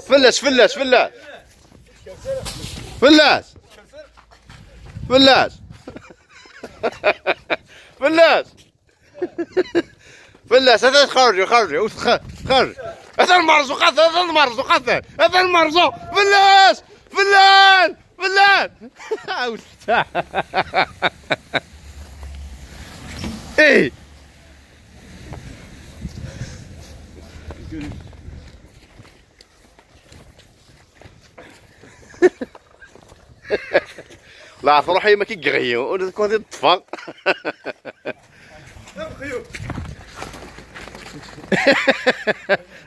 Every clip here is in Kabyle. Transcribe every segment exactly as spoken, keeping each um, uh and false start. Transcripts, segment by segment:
فلاس، فلاس، فلاس. فلاس. فلاس. فلاس. فلاس، هذا خرج، خرج، خرج. هذا المرزوق، هذا، هذا المرزوق، هذا، هذا المرزوق. فلاس. فلان. فلان. ايه. لا، في روحي ما كيغيو، ولا تكون دي الطفا.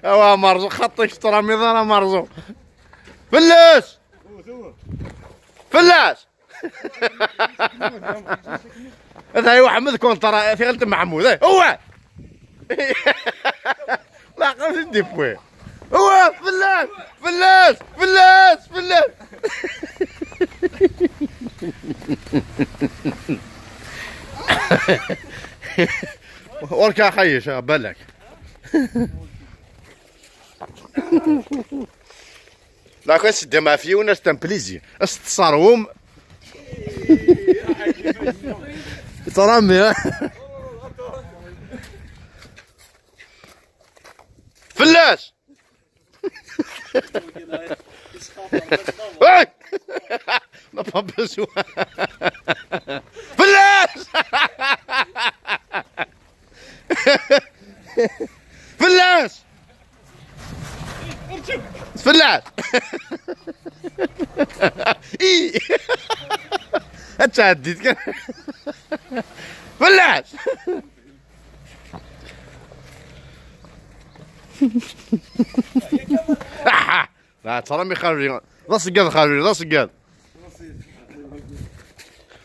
اوا مرزو، خطيك ترى ميضان مرزو. فلاس. فلاس. هذا هو محمد كونترا في غلط محمود، إيه، هو. لا، قصدي دي بوي. هو فلاس، فلاس، فلاس، فلاس. وركا خيش بالك. لا، كنت سدي مع فيونا، ستان بليزي. استتصاروم. ترامي، ها؟ فلاس. هاي. لا، بابا، شو؟ فلاس. فلاس. فلاس. اي. انت عديت كان. فلاس. لا، ترى مي خارجين. لا سقال خارجين، لا سقال.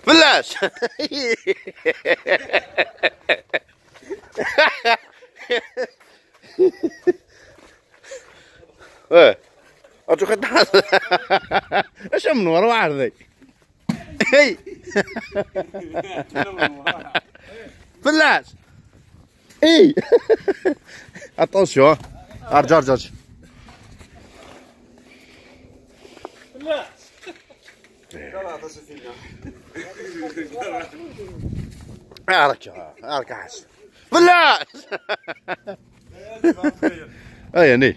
فلاس. ايه. اتو خد. اش من ورا واحد ذي؟ هي. فلاس. اي. اتونسيون، ها. ارجع، ارجع، ارجع. لا. راك، راك حاس. فلاس. اي، يعني.